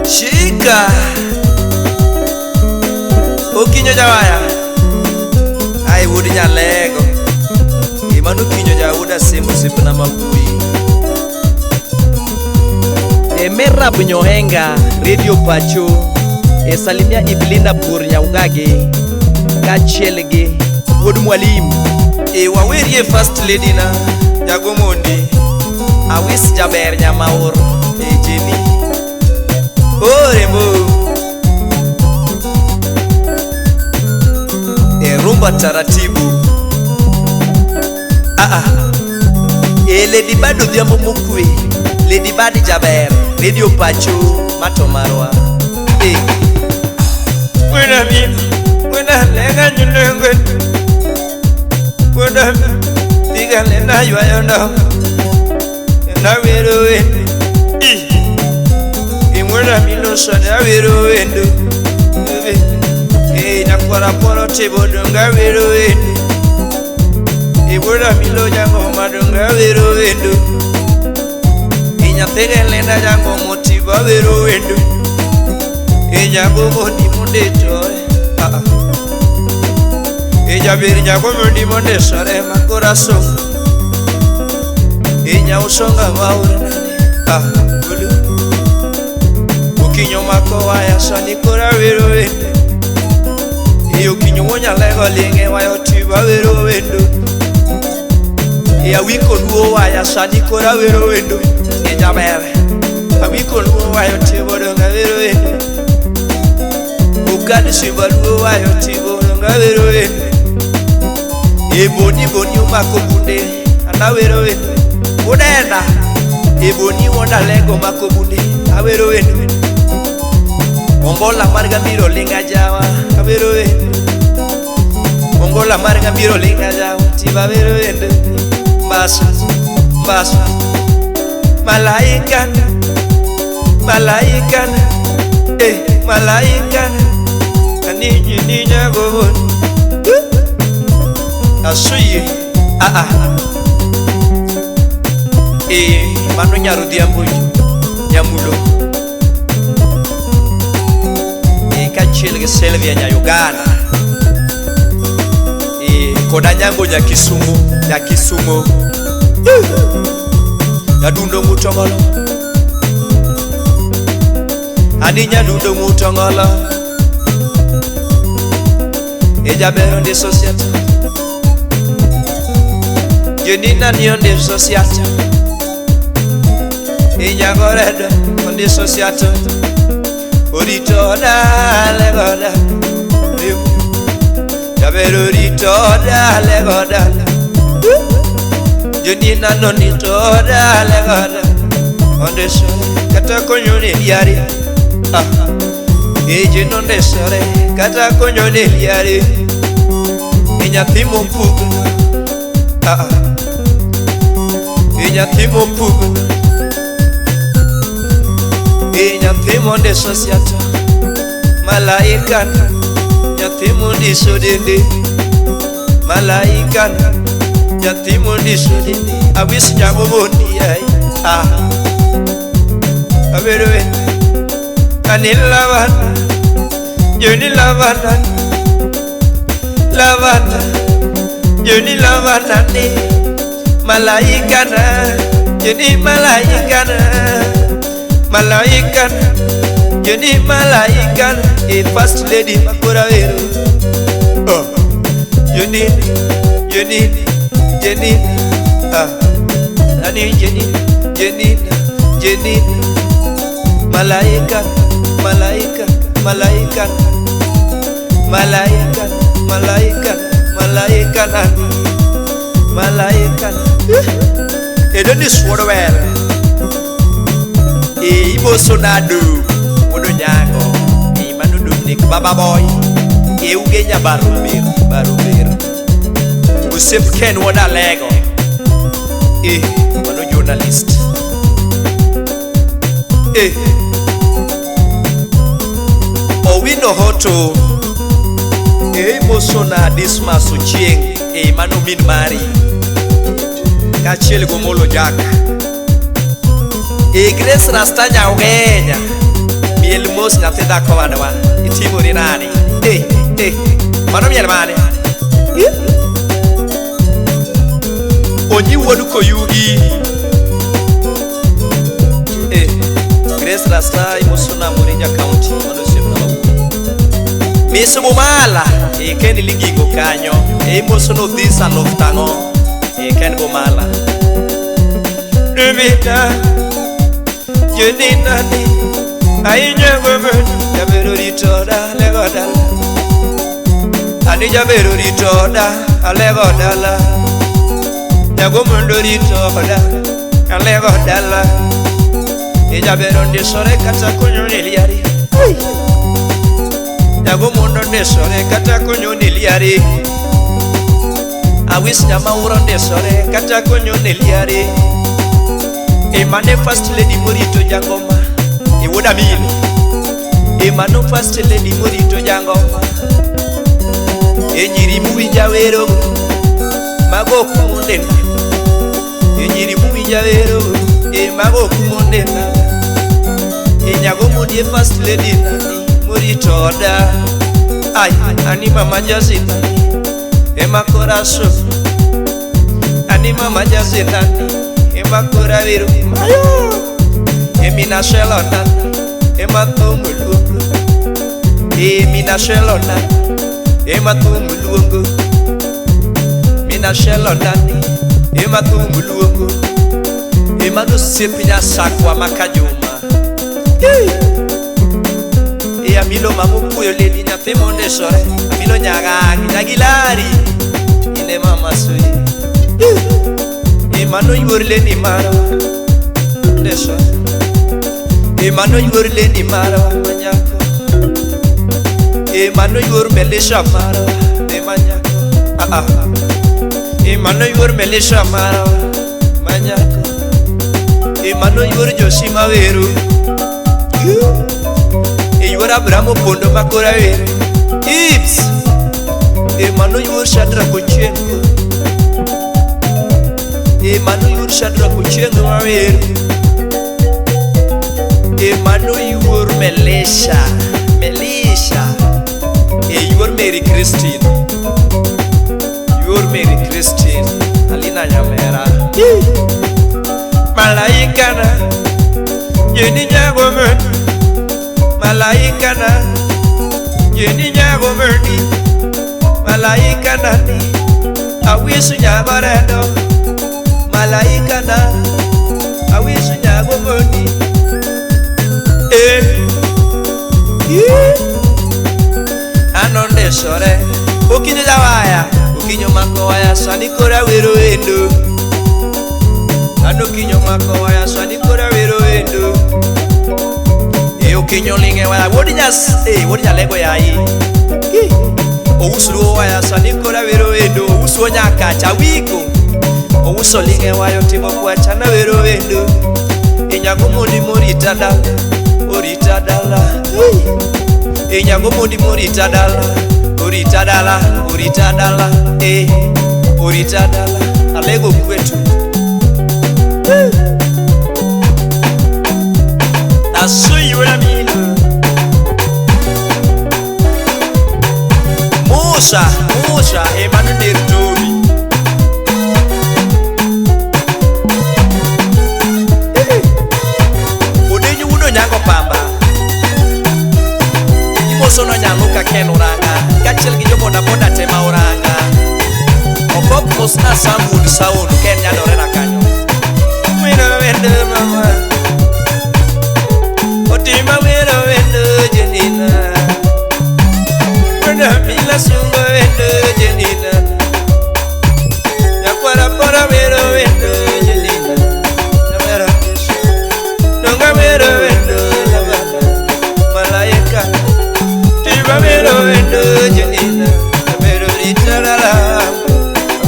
Shika. Okinyo jawaya. Ai wuod nyalego. Mano kinyo jawuoda semo osiepna mapui. E Merab Nyohenga, Radio Pacho. E salimia Iblinda Pur Nyaugage. Kaachiel gi wuod mwalimu. E wawerie first lady na Jagomondi. Awis jaber nyamaur. E Jeni. Orembo. E rumba taratibu. E Lady Bad Odhiambo mokwe. Lady Bad jaber. Radio Pacho mato marwa. E Wena mi, wena lenga nyulengwe. Wena diga lena ywayo ndo. Na wero wendo. I wena mi lo so na wero wendo. E na kwara poro tibo donga wero wendo. E wena mi lo jango madonga wero wendo. E nyathige lena jango motiba wero wendo. E nyago mondi monde tore. E jaber nyago mondi monde sore makora songo. E nyausonga maura nane. Gulu. Okinyo mako waya sani kora wero wendo. E okinyo wonyalego linge wayo tiba wero wendo. E awiko luo waya sani kora wero wendo. E jaber. Awiko luo wayo tibo donga wero wendo. Ukadi simba luo wayo tibo donga wero wendo. E boni boni omako bunde ana wero wendo. Udenda. E boni wona lego mako bunde awero wendo. Ongola marga miro linga jawa awero wendo. Ongola marga miro linga jawa tiba wero wendo. Mbasa, mbasa. Malaika, malaika, eh, malaika. Aniji ninya gobon. Asuye, Eh, mano nyaro dhiambo nyamulo. Eh, kaachiel gi Sylvia nya Uganda. Eh, kod Anyango nya Kisumu, nya Kisumu. Nyadundo mutongolo. Ani nyadundo mutongolo. E jabero ndi society. Jenina ni onde society. E nyagoredo onde society. Orito dale goda. Jabero orito dale goda. Jenina no ni to dale goda. Onde sore kata konyo ne diari. E jeno onde sore kata konyo ne diari. E nyathi mopugno. E nyathi mopugno. E nyathi monde society. Malaika nyathi mondiso dende. Malaika nyathi mondiso dende. Awis nyago mondi ai. Awero wendo. Ani lavana. Joni lavana. Lavana. Joni lavana ni. Malaika na. Joni malaika na. Malaika na. Joni malaika na. E first lady makora wero. Joni, Joni, Jeni. Ani Jeni, Jeni, Jeni. Malaika, malaika, malaika. Malaika, malaika, malaika nani. Malaika. E don't this water well. E iboso nadu. Wodo nyango. E manu Dominic Baba Boy. E ugenya barubir, barubir. Usep Ken woda lego. E manu journalist. E Owino Hoto. E iboso na Dismas Ochieng. E manu min mari. Kaachiel gi Omolo Jack. E Grace Rasta nyaugenya. Miel mos nyathi dhako wadwa. Itimori nade? Eh eh. Mano miel mane? Onyi wuod koyugi. Eh Grace Rasta imosona Murija County mano osiepna mawuoyi. Miss Bumala e ken ligingo kanyo. E imosono dhisa loftang'o. E ken Bumala. Dubita Jenina ni Ainyago Jabero ritoda lego dala. Ani jabero ritoda alego dala. Nyago mondo ritoda alego dala. E jabero ndisore kata konyo niliari. Nyago mondo ndisore kata konyo niliari. Awis nyama uro ndisore kata konyo niliari. E mane first lady morito jangoma. E wuoda mili. E mano first lady morito jangoma. E nyiri muwinja wero mago kumondena. E nyiri muwinja wero e mago kumondena. E nyago mondi first lady nani morito oda. Ai ani mama jazi nani e makoraso. Ani mama jazi nani e makora wero mayo. E mina shelo nani e mathum luongo. E mina shelo nani e mathum luongo. Mina shelo nani e mathum luongo. E mano osiep nyasakwa makajuma. E amilo mamupuyo leli nyathi mondesore. Amilo nyagangi nyagilari ine mama sui. E mano yuor leni marwa ndesore. E mano yuor leni marwa manyako. E mano yuor melisha marwa e manyako. Ah ah. E mano yuor melisha marwa manyako. E mano yuor Josi maweru. E yuor Abraham Opondo makora were. Ips. E mano yuor Shadrack Ochieng. E mano yuor Shadrack Ochieng maweru. E mano yuor Melisha. Melisha. E yuor Mary Christine. Yuor Mary Christine. Alina Nyamera. Malaika na Yeni nyago meni. Malaika na Yeni nyago meni. Malaika na ni Awisu nyago rendo. Malaika na Awisu nyago meni. Eh Anonde sore. Okinyo jawaya. Okinyo mako waya sani kora wero endo. Ano kinyo mako waya sani kora wero endo. E okinyo linge waya wodi nyas. E wodi nyalego yai. Ousuo waya sani kora wero endo. Ousuo nyaka chawiko. Ouso linge waya timo kwacha na wero endo. Inyago mondi morita dala. Orita dala. Inyago mondi morita dala. Orita dala. Orita dala. Eh orita dala. Alego kwetu. Asuyuramino Musa, Musa, Emmanuel Tobi. Odenyu wudo nyango pamba. Imosono nyaluka ken oranga. Kachiel gi joboda boda tema oranga. Okok mosna samud saun ken nyadore na kanyo. Wero wendo mama. Otima wero wendo jenina. Wendo mila sungo wendo jenina. Nyakwara pora wero wendo jenina. Namera yesu. Nonga wero wendo lavana. Malaika. Tima wero wendo jenina. Wero ritarala.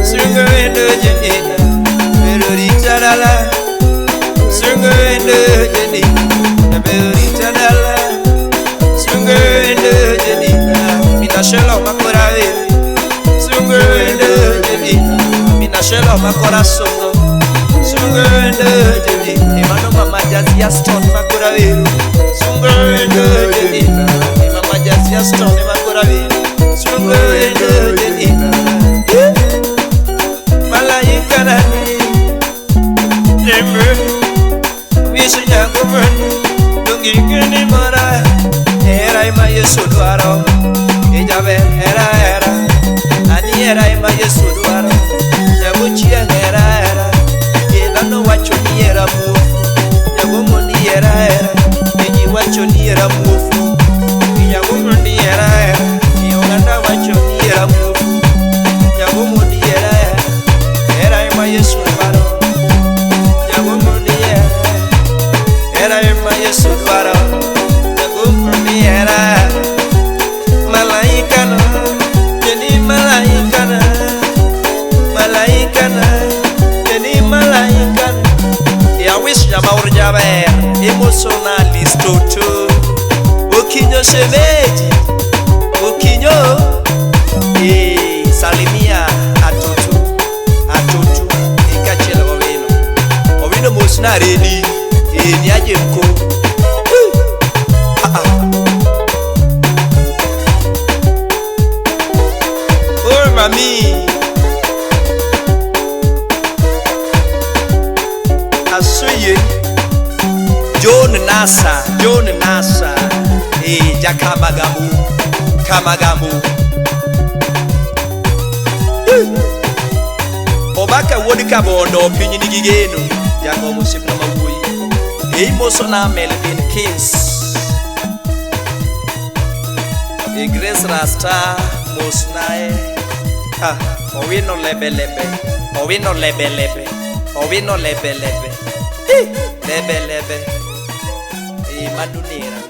Sungo wendo jenina. Wero ritarala. Sungo wendo jenina. Ritarala. Sungo wendo jenina. Mina shelo makora wero. Sungo wendo jenina. Mina shelo makora songo. Sungo wendo jenina. Emano mama jazi Jasiaston makora wero Sungo wendo Jenina Mama Jasiaston makora wero Sungo wendo Jenina Malaika nani Rembe Wisu nyago mani Dongi mara Era ima Yesu dwaro Ijaber era era Ani era ima Yesu dwaro Nyago chieng era era Dhano wacho ni era muofu Nyago mondi era era Ji wacho ni era muofu Nyago mondi era era Oganda wacho ni era muofu Nyago mondi era era Era ima Yesu dwaro Nyago mondi era Era ima Yesu dwaro Nyago mondi era Malaika na Jeni malaika na Malaika na Jeni malaika na Ya wish nyama urjaber emotionalist toto Okinyo shemeji Okinyo salimia atoto atoto ikachiel Owino Owino mos na redi niaje mko Oh mami Asuye John Nasa John Nasa Jakamagamu Kamagamu Obaka wuod Kabondo piny nigi geno Jagomo osiepna mawuoyi Imoso na Melvin Kings Grace Rasta mosnae Owino lebe lebe Owino lebe lebe Owino lebe lebe Lebe lebe Manunera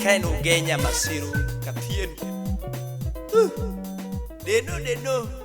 Kain Ugenya Masiru Kapien Deno deno.